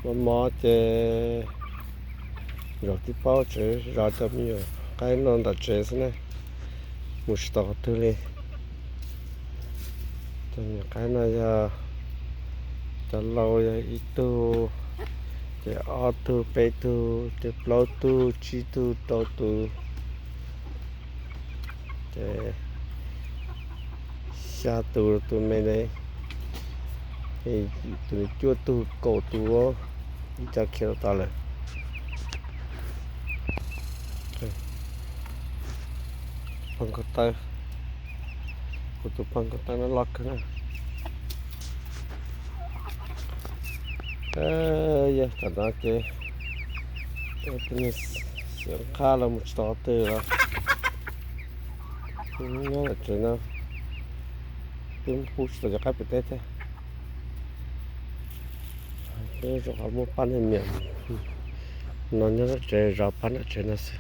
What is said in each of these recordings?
Mob mob ces zaum tib paub tsev zov cov me nyuam qaib no ntawm tsev xwb na, mus tsis tau qhov twg li. Cov me nyuam qaib no yog cov laus yog ib tug, ces ob tug, peb tug, ces plaub tug, tsib tug, rau tus, ces xya tus, tus me ne, tus nws cuaj tug, kaum tus, ib co khiav rau tod lawm. Phoo ko taw, kuv tus phoo ko taw no loj kawg na. Yog tam no ces xiam qhab los mus tsis tau qhov twg los nyob tom tsev no, twb pub tsis tau cov qaib pem teb thiab. Peb rau qhov muaj pab niag niam no nyob tom tsev zov pab nram tsev no xwb.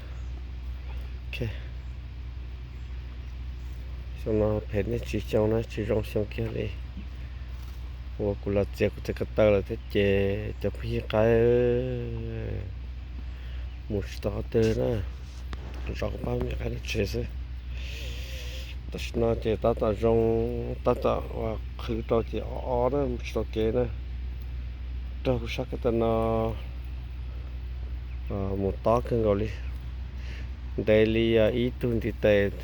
Xyoo no phem nej tsis xyoo na, tsis zoo xyoo kiag li. Ua kuv los txiav kuv txiv ko taw lawm thiab ces cov phooj ywg qaib mus tsis tau qhov twg na, zov kuv pab me nyuam qaib nram tsev xwb. Tam sim no ces tab tom zoo, tab tom uas qhwv rau ces o o na, mus tsis tau kev na. Raug kuv sab ko taw no mus tob kawg nkaus li, ntev li ib tug ntiv tes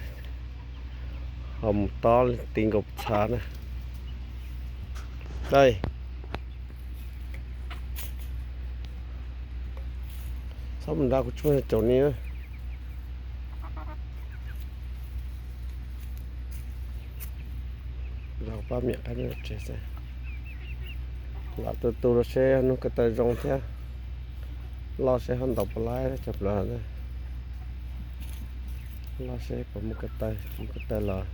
ho mus tob ti nkaus txha na. Dai, txhob mus nrad, kuv tsis muaj caum ni na. Los pab me nyuam qaib nram tsev xwb. Lam tu tu rau seb nug ko taw zoo thiab, loj seb ho ntaus puas laib cov plawv na. Loj seb puas muaj ko taw, tsis muaj ko taw los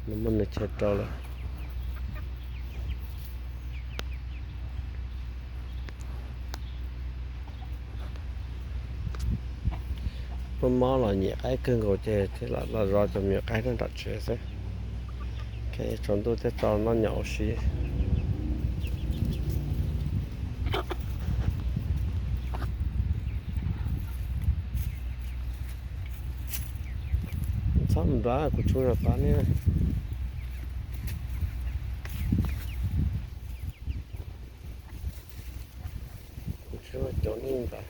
nws muaj nws chaw rau lawm. Muaj mob los nyiam qaib kawg nkaus ces thiaj los zov cov me nyuam qaib nram tsev xwb. Tsaus ntuj thiaj tso noj nyom ua si. Txhob mus nrad, kuv tsis muaj pab ne. Kuv tsis muaj caum ni ntawd.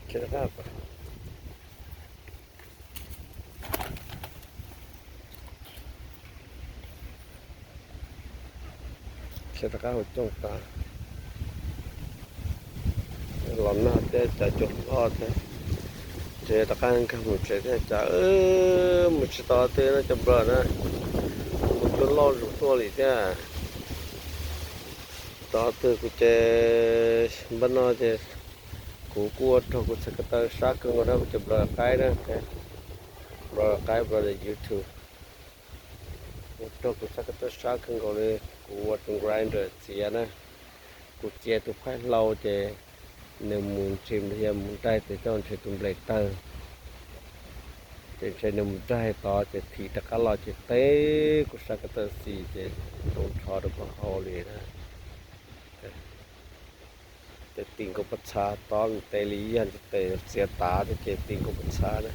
Khiav rov qab, khiav rov qab hauv cooj tas. Los nag thiab cas cua hlob thiab, ces rov qab nkag mus tsev thiab cas mus tsis tau twg no cov npawg na. Mus cua loj zus tuaj li thiab. Tsis tau twg kuv ces npaj no ces kuv kuj ua raug kuv txhais ko taw sab kawg nkaus na kuv cov npawg qaib na, npawg qaib, npawg YouTube. Ua raug kuv txhais ko taw sab kawg nkaus li, kuv ua tus grinder txiav na. Kuv txiav tus phaib hlau ces nws mus ntshis yog mus daig tes coj ntshe tus nplaim tawg. Ces ntshe nws mus daig tod ces thim rov qab los ces teb kuv sab ko taw xis ces tau nrho rau puag hauv li na. Ces ti nkaus pob txha tob ntev li ib yam ntiv tes txiav tav thiab ces ti nkaus pob txha na.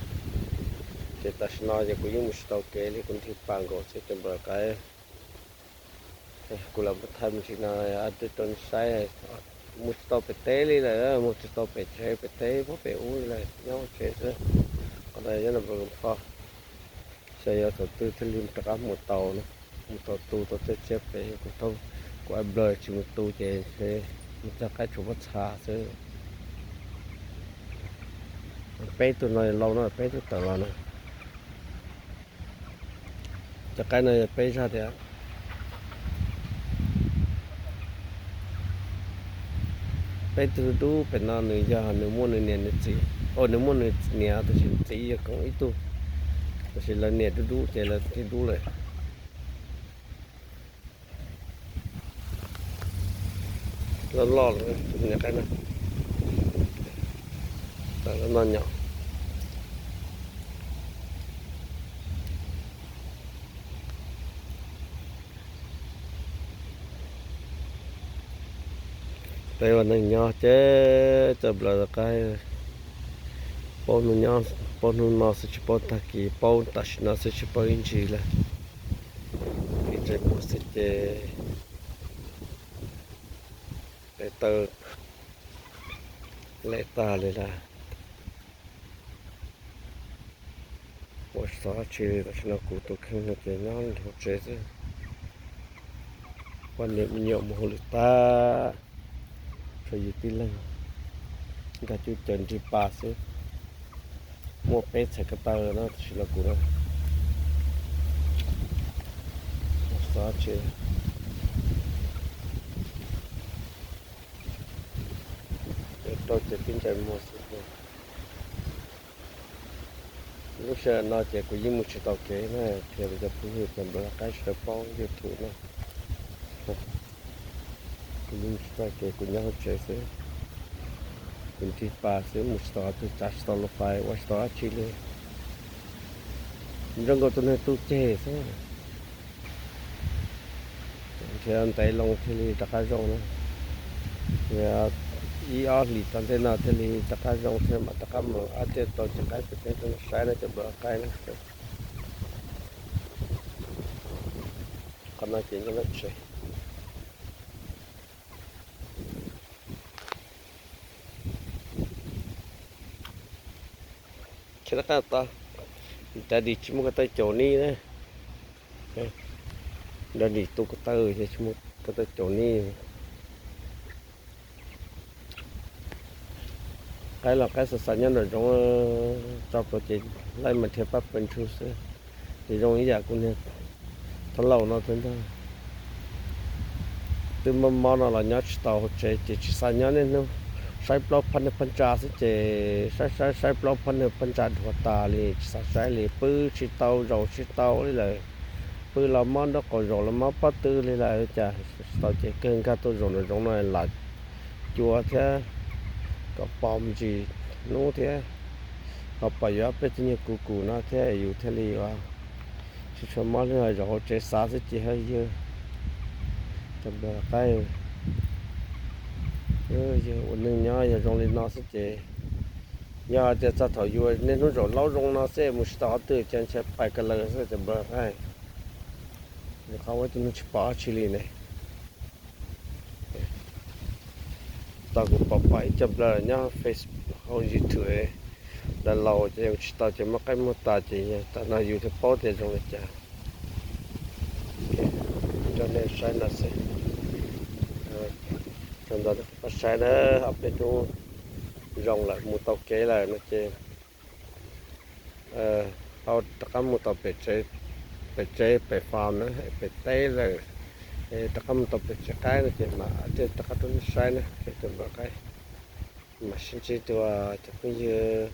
Ces tam sim no ces kuv yeej mus tsis tau kev li, kuv nrig pas nkaus xwb cov npawg qaib. Kuv lam muab thaij me ntsis no rau nej saib. Mus tsis tau pem teb li lawm, mus tsis tau pem tsev pem teb puag pem ub li lawm, nyob hauv tsev xwb. Qhov no nyob no pem Koos Phoj, xyov yuav thaum twg thiaj li rov qab mus tau no. Mus tau tu tau tej tsiab pem, kuv thoob kuv ai nplawg tsis mus tu ces mus txog qaib tshuav pob txha xwb. Peb tug no lauj no, peb tug tawm los na. Cov qaib no yog peb zaj tias, peb tug dub pem no nws yog nws muaj nws niam nws txiv, o nws muaj nws niam tab sis txiv yog koom ib tug, tab sis lawv niam dub dub ces lawv thiaj dub lawm. Loj loj lawm, niam qaib no tawm los noj nyom. Peb ua neej nyob ces cov nplawm qaib paub hnub nyob, paub hnub no xwb tsis paub tag kis, paub tam sim no xwb tsis paub ib ntsis lawm. Ib ntsais muag xwb ces peb tawg lem tag li lawm. Ua tsis tau dab tsi li, tam sim no kuv tus kheej no ces nyob hauv tsev xwb. Poj niam me nyuam mus hauj lwm tag, tshuav yus tib leeg nkag cuj caws nrig pas xwb. Muaj peb txhais ko taw no tam sim no kuv no ua tsis tau dab tsi. Rau ces tib ntsais muag xwb. Lub sij hawm no ces kuv yeej mus tsis tau kev na, qhia rau cov phooj ywg cov nplawm qaib sawv daws paub YouTube na. Kuv yeej mus tsis tau kev, kuv nyob hauv tsev xwb. Kuv nrig pas xwb, mus tsis tau qhov twg, tsav tsis tau lus fais, ua tsis tau dab tsi li. Zoo nkaus tus neeg tu ceg xwb. Nrhiav ntev loo thiaj li rov qab zoo na. Ib ob hlis tom ntej no thiaj li rov qab zoo thiab mam rov qab mus ob tiaj tau cev qaib pem teb rau nej saib na cov nplawm qaib na. Qhov no ces nyob lawm tsev. Ces rov qab tau, Daddy tsis muaj ko taw caum nij na. Daddy tu ko taw ces tsis muaj ko taw caum nij. Qaib los qaib xav xav nyob nram zoov, tso plhuav ces laij mas dhia pab pes ntsuj xwb. Ces zoo ib yam kuv niag thab laus no thiab ntag. Twb mob mob no los nyob tsis tau hauv tsev ces tsis xav nyob niaj hnub saib plaub phab niag phab ntsa xwb ces saib saib saib plaub phab niag phab ntsa dhuav tas li tsis xav saib li, pw tsis tau zaum tsis tau li lawm. Pw los mob nraub qaum, zaum los mob pob tw li lawm, cas tsis tau ces kawg nkag tuaj zaum nram zoov no lam cua thiab kom pom me ntsis hnub thiab ho pom yuav peb tug nyuag kuv kum no thiab yus thiaj li ua tsis tshua mob li. Zaum hauv tsev xav xwb ces ho yog cov nplawm qaib, yog ua neej nyob yog zoo li no xwb ces yog tias txog thaum yus niaj hnub zaum laub zoo no xwb mus tsis tau qhov twg ces ntshai pais ko lawm xwb cov nplawm qaib. Nws qhov ua tus neeg tsis pom dab tsi li ne. Tau kuv pom pom ib co nplawm nyob Facebook hauv YouTube, nplawm laus ces yus tsis tau ces muab qaib muag tas ces yog tam no yus thiaj paub tias zoo li cas. Rau nej saib no xwb. Tau ntau nej pab saib na, ob peb hnub zoo lawm mus tau kev lawm no ces tau rov qab mus tau pem tsev pem farm na, pem teb lawm, rov qab mus tau pem tsev qaib no ces mam thiaj rov qab rau nej saib na cov nplawm qaib. Mam sib ntsib dua cov phooj ywg,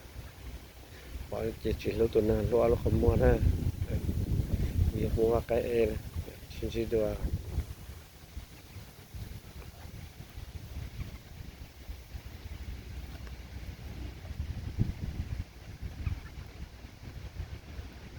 pom ces tsis hlub tus neeg hlub ob lub qhov muag na, yog Hmoob Vaj Qaib Ej na. Sib ntsib dua.